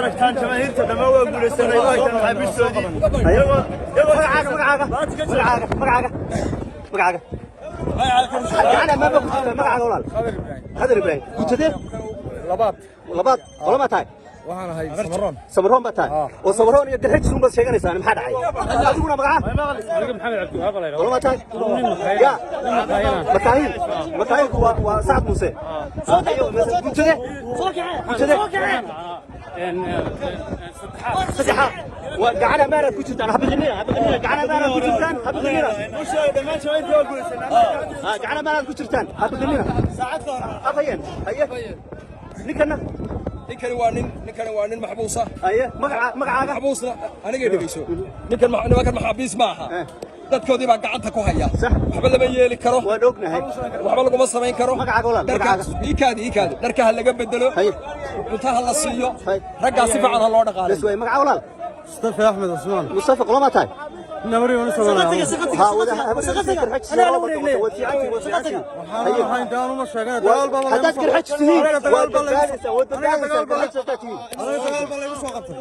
Aragtaan jamaahiirta dhammaan waa guulaysanay, waa haytaan maxaabiistoodii. Iyagoo Magacaaga, magacaaga, magacaaga, magacaaga, magacaaga. Gacan ammaan baa ku jirta. Magacaaga, walaal? Khadar Ibrahim. Gutadee? Labaad. Labaad. Qolama tahay? Waxaan ahay Samaroon. Samaroon baa tahay oo Samaroon iyo Garxajis unbaad sheeganaysaan. Maxaa dhacay? Adiguna magaca? Aniga Maxamed Cabdiwahaab la yidhahdo. Qolama tahay ya? Makaahiil. Makaahiilku waa Sacad Muuse. Gutade? Gutade? Saddexaad. Saddexaad. Waa gacan ammaanaad ku jirtaan. Habiqinina, habiqinina. Gacan ammaanaad ku jirtaan, habiqinina. U sheegay dhammaan jamaahiirta waa guulaysanay. Gacan ammaanaad ku jirtaan, habiqinina. Afhayeen, haye, ninkana? Ninkani waa nin maxbuusa. Haye, magaca, magacaaga? Maxbuusna aniga dhegeyso. Ninkan nimankan maxaabiis ma aha. Dadkoodii baa gacanta ku haya. Waxba lama yeeli karo. Waan ognahay. Waxba laguma samayn karo. Magacaaga, walaal? Dharka Magacaaga? Iikaadi, iikaadi. Dharka ha laga bedelo. Cuntaha la siiyo. Raggaa si fiican ha loo dhaqaaleeyo. Bes way. Magaca, walaal? Mustafa Axmed Cusmaan. Mustafa, qolama tahay? Nabari wana Ha wada. Waxaan daan uma sheegana dagaal baa. Haddaad Garxajis tihiin, waad badbaadaysaa, waad badbaadaysaa. Garxajis haddaad tihiin. Dagaal baa lagu soo qabtay.